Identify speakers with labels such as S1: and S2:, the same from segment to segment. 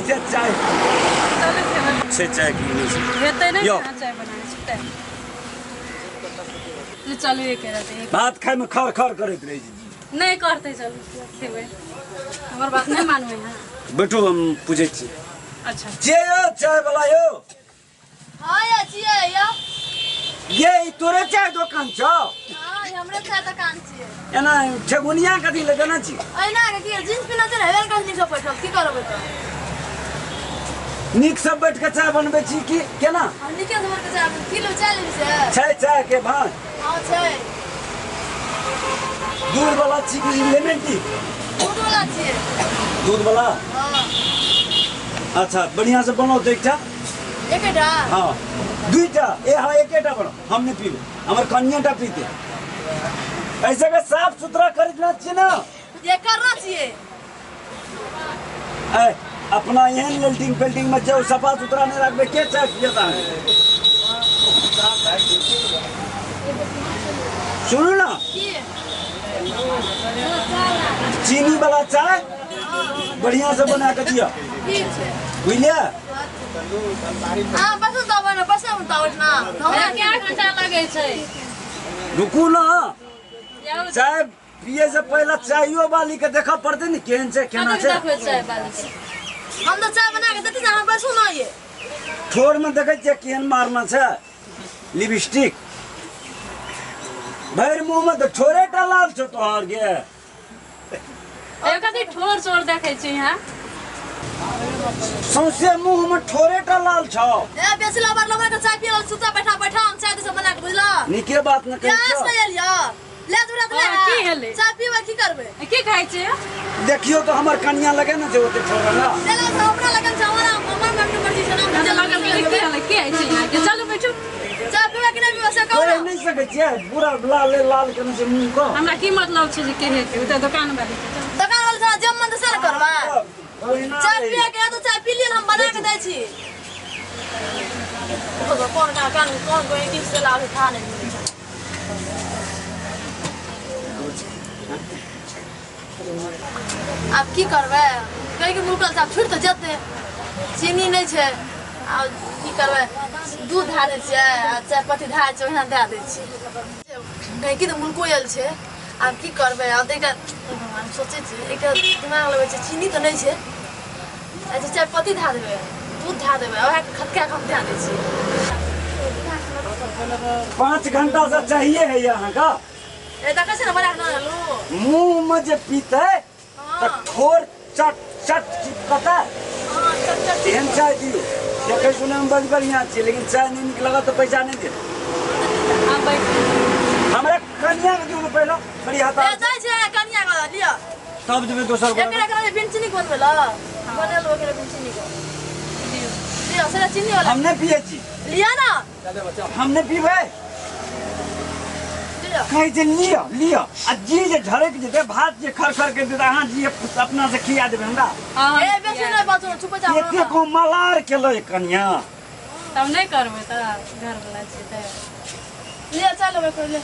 S1: छै चाय
S2: चलू खेबै।
S1: छै चाय की नहि छै?
S2: हेतै नहि।
S1: यौ।
S2: अहाँ चाय बनाबै छी तैं। नहि चलू, एके रहतै एक।
S1: भात खायमे खर खर करैत रहै छै।
S2: नहि करतै, चलू खेबै। हमर बात नहि मानबै अहाँ?
S1: बैठू, हम पूछै छी।
S2: अच्छा।
S1: जे यौ चाय वाला यौ।
S3: हाँ ये छियै यौ।
S1: ये ई तोरे चाय दोकान छौ?
S3: हाँ, ई हमरे चाय दोकान छियै।
S1: एना ठेगुनिया कथी लए देने छी?
S3: एहिना के की जींस पिन्हने छै ने, हेबे ने कहीं सब बैठल की करबै तऽ।
S1: नीक से बैठ के चाय बनबै छी की केना?
S3: हम नीके से बैठ के चाय की लेबै, चाय लेबै से?
S1: छै चाय के भान?
S3: हाँ छै।
S1: दूध वाला छी कि लेमन टी?
S3: दूध वाला छियै।
S1: दूध वाला?
S3: हाँ।
S1: अच्छा, बढ़िया से बनाओ तो एकटा।
S3: एकेटा?
S1: हाँ, दुईटा। ए हाँ, एकेटा बनाओ, हम नहीं पीबे, हमर कनियाटा पीते। ऐसे के साफ सुथरा खरीदना छियै ना।
S3: ये करना छियै।
S1: ए अपना एहन लेल्टिंग पेल्टिंग में जाओ, सफा सुथरा नहीं रखबे के चाय पियत अहाँ? सुनू ना।
S3: की?
S1: चीनी वाला चाय बढ़िया से बना के दिया।
S3: ठीक छै।
S1: बुझलियै?
S3: हाँ, बसू तब ने, बसू तब ना हमरा।
S2: कए घंटा लगै छै?
S1: रुकू ना।
S2: यौ।
S1: चाय पिए से पहले चायो वाली के देखऽ पड़तै ने, केहन छै, केना
S2: कतऽ
S1: छै।
S2: देखबै चाय बाली के?
S3: हम तऽ चाय बना के देती ने, अहाँ बैसू ना ये।
S1: ठोर में देखै छियै केहन मारना छै लिपस्टिक, भरि मुँह में तऽ ठोरे टा लाल छौ तोहर गे।
S2: ए कथी ठोर चोर देखै छी यहाँ?
S1: सौंसे मुँह में ठोरे टा लाल छौ।
S3: ए बेसी लबर लबर के चाय पियल सुता बैठा बैठा, हम चाय दिस बना के, बुझला?
S1: नीके बात न कहै
S3: प्यास
S1: छौ।
S3: नहि एलियो ले जुड़ा ले।
S2: हाँ, की हेलै?
S3: चाय पीबै की करबै?
S2: की खाइ छियै?
S1: देखियौ तऽ हमर कनिया लगे ने छै ओते ठोर ना।
S3: ले ले, हमरा लगन छै, हमरा हमर मन के मर्जी छै ना।
S2: अच्छा, लगन की हेलै? की होइ छै यहाँ के? चलू बैठू।
S3: चाय पीबै कि नहि पीबै से कहू
S1: कहि
S3: ना।
S1: नहि सकै छियै, पूरा लाल लाल केने छै मुँह के।
S2: हमरा की मतलब छै जे के हेतै, ओ तऽ दोकान वाली छै, चलू।
S3: दोकान वाला छै, जे मन से ने करबै।
S1: ओहिना
S3: चाय
S1: रहैए।
S3: पिए के है तऽ चाय पी लिअ, हम बना के दै छी। कोन का कान कोन कोई की से लावे खा नहीं मिलै छै। आब की करबै, कहि के मुकल आब छुटि तऽ जेतै। चीनी नहि छै, आब की करबै? दूध धए दै छियै आ चाय पत्ती धए दै छियै, ओहिना दए दै छियै। गहिँकी तऽ मुलको आयल छै, आब की करबै? आब तऽ एकटा हम सोचै छी, एकटा दिमाग लगबै छै। चीनी तऽ नहि छै, अच्छा चाय पत्ती धए देबै, दूध धए देबै, उएह खदका कऽ हम धए दै छियै।
S1: 5 घंटा से चाहिए है अहाँके।
S3: ए देखै छै ने बना कऽ आनलहुँ।
S1: मुँह में जे पीते तऽ ठोर चट चट चिपकतै।
S3: हँ, चट चट।
S1: एहन चाय दियौ। देखै सुनैमे बड़ बढ़िआँ छै, लेकिन चाय नहि नीक लागत तऽ पैसा नहि देत।
S2: आब बैठू।
S1: हमरा कनिया के दियौ ने पहिले बड़ी हाथ।
S3: ए जाइ छै कनिया के लिअ।
S1: तब देबै दोसर
S3: एकरा
S1: गोरा।
S3: एकरा बिन चीनी के बनबै लए बनेल, ओकरा बिन चीनी के लिअ, से चीनी वाला।
S1: हम नहि पियै छी।
S3: लिअ ना।
S1: हम नहि पीबै।
S3: लिअ।
S1: कहै छै लिअ लिअ, आ जी जे झरकि जेतै, भात जे खर खर के देतै, अहाँ जी अपना से खिया देबै हमरा।
S2: हँ।
S3: ए बेसी नहि बाजू, चुप जाउ।
S1: एते को मलार केलै कनिया।
S2: तब नहि करबै तऽ घरवला छै तऽ।
S3: लिअ, चल लेबै कोइ ले।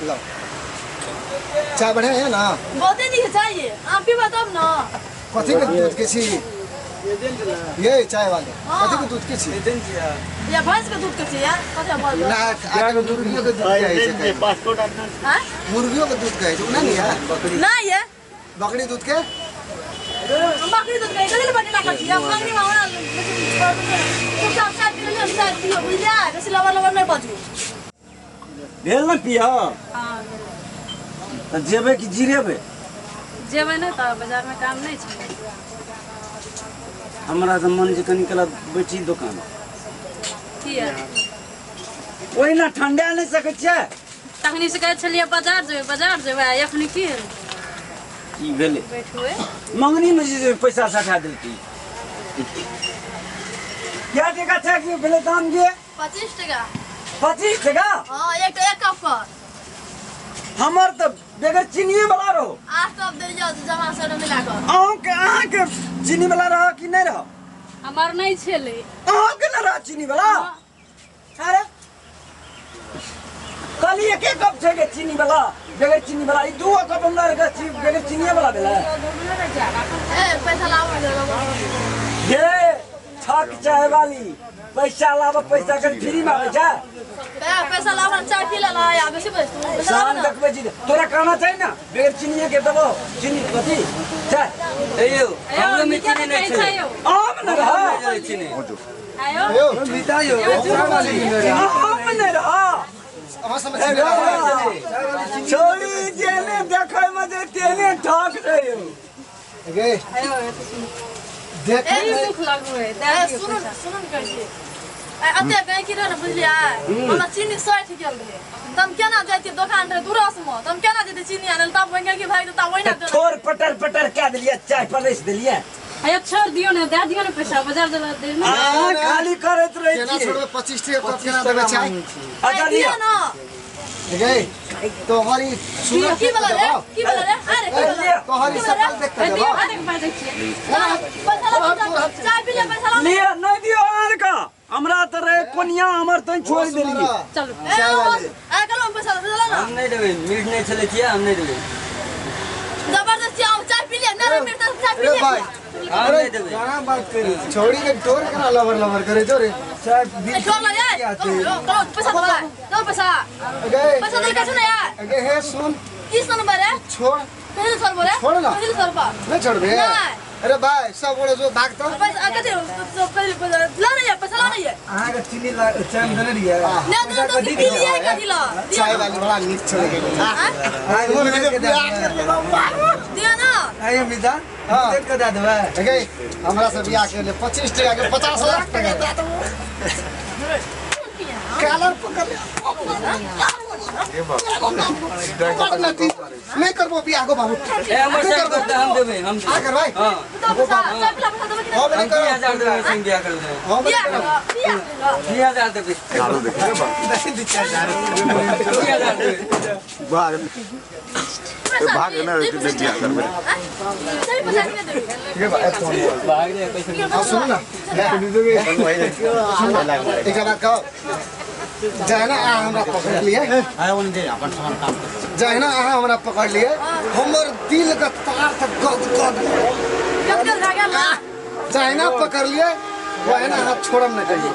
S4: लो, चाय बढ़िया है ना?
S3: बहुते नीक चाहिए, अहाँ पीबै तब ने।
S4: कथी के दूध के छी ये चाय वाले? कथी के दूध के छी?
S3: या भैंस के दूध के छै यार, कथी बोल
S4: ना, आके मुर्गियों के दूध कहै छै।
S3: हाँ।
S4: मुर्गियों के दूध कहै छै ना? नहीं है
S3: नहीं ये।
S4: बकरी दूध के?
S3: हम बकरी दूध के कथी ले बनेला कर छी? हम मंगनी में हमरा चुपचाप चाय पी लिअ, चाय पियो, बुझलियै? बेसी लबर लबर नहि बाजू।
S1: भेल ने पिय?
S2: हँ।
S1: तऽ जेबै कि जिरेबै?
S2: जेबै ने तऽ, बाजारमे काम नहि छै।
S1: हमरा तऽ मन जे कनि काल बैठी दोकान।
S2: किया?
S1: ओहिना ठंडा नहि सकै छियै।
S2: तखनी से कहै छलियै बाजार जेबै, बाजार जेबै, आ एखनी की भेलै?
S1: की भेलै?
S2: बैठबै।
S1: मंगनी में जे पैसा सठा देलकै। क्या टका छै कि भेलै दाम जे?
S3: 25 टका।
S1: 25 टका?
S3: हाँ, एक एक कप पर।
S1: हमर तऽ बगैर चीनिए वाला रहो।
S3: 8 कप देलियै जमा से मिला कऽ।
S1: अहूँके, अहाँके चीनी वाला रह कि नहि रह?
S2: हमर नहि छलै।
S1: अहाँके नहि रह चीनी वाला? अरे। खाली एक एक कप छै के चीनी वाला बगैर चीनी वाला ई दू कप हमरा के बगैर चीनी वाला भेलै।
S3: ए पैसा लाओ
S1: ये ठक चाय वाली पैसा लाव पैसा के फ्री में आवे छै।
S3: पैसा लाव ना चाय पी ले ला या बेसी बस
S1: शाम तक बेची तोरा कहना चाहिए ना बगैर चीनी के देबो चीनी कथी चाय।
S5: ए हमरो में चीनी नहीं छै
S1: आम न रहा
S5: चीनी
S2: आयो
S5: मितायो
S1: आम न रहा
S4: अहाँ समझ
S1: छोड़ी जेने देखै में जे तेने ठक छै।
S4: गे देख
S2: दुख लागू है
S3: सुन सुन कर छी अते गई की रहे ना बुझलियै हमरा चीनी 60 गेल रहे तम केना जाइतियै दोकान रहे दूरस में तम केना जैते चीनी आनल तब बन गेल कि भाई तब ओहिना
S1: छोर पटर पटर कह देलियै चाय परस देलियै।
S2: अयो छोड़ दियो ना दे दियो ना पैसा बाजार जला दे ना।
S1: हां खाली करैत रहै
S4: केना छोड़बे 25 टका कप केना देबे चाय।
S1: अच्छा दियो
S3: ना
S4: गे तोहरी सुन
S3: की वाला रे की वाला रे अरे की वाला
S4: तोहरी सकल देख के देबो
S3: पैसा ला चाय पी ले पैसा ला
S1: लिया नहीं दियो आर का हमरा त रे कोनिया हमर तै छोड़ देलियै।
S2: चलो
S3: चाय वाले आ कलो पैसा ला ना
S5: हम नहीं देबे मीट नहीं चले छियै हम नहीं देबे
S3: जबरदस्ती आओ चाय पी ले ना रे मेरे त चाय पी ले
S4: भाई
S5: हम नहीं देबे
S4: कहां बात करी छोड़ी के डोर करा लवर लवर करे जो रे
S5: चाय
S3: छोड़ ला यार कलो पैसा दो पैसा पैसा दे कैसे ना यार।
S4: अगे हे सुन
S3: की सुन बरे
S4: छोड़
S3: कहीं छोड़ बोले
S4: छोड़ ना
S3: कहीं छोड़ पा
S4: नहीं छोड़बे। अरे भाई सब बोले जो भाग तो
S3: पैसा कथि ला नहीं है पैसा ला नहीं है।
S5: अहाँ के चीनी ला चाय देने रहियै
S3: ना तो पी लिए कथि ला
S4: चाय वाली बड़ा नीक छोड़ के
S5: हां
S3: दिया ना
S5: आयो मिदा देख के दे देबै।
S4: अगे हमरा से बियाह के ले 25 टका के 50 लाख टका दे देबो कालर पकड़ ले
S6: ये बाप
S4: नहीं करबो बियाह को बाबू।
S5: ए हमर से हम देबै हम
S4: आ करबै
S5: हां
S3: तो पैसा चाय पिला पैसा देबै कि
S4: हम नहीं करब
S5: 3000 देबै संग बियाह कर देबै
S4: हम
S3: बियाह बियाह
S5: 3000 देबै 3000 देबै
S6: भाग भाग ना बियाह करबै
S3: सही पैसा नहीं देबै
S4: ये बात तो
S5: भाग रे पैसा।
S4: हां सुन ना एक बात कहो जहना आ हमरा पकड़ लिए जहना आ हमरा पकड़ लिए हमर दिल के तार तक गद गद
S3: गद गद भए गेल
S4: जहना पकड़ लिए वहना हाथ छोड़म न कहियो।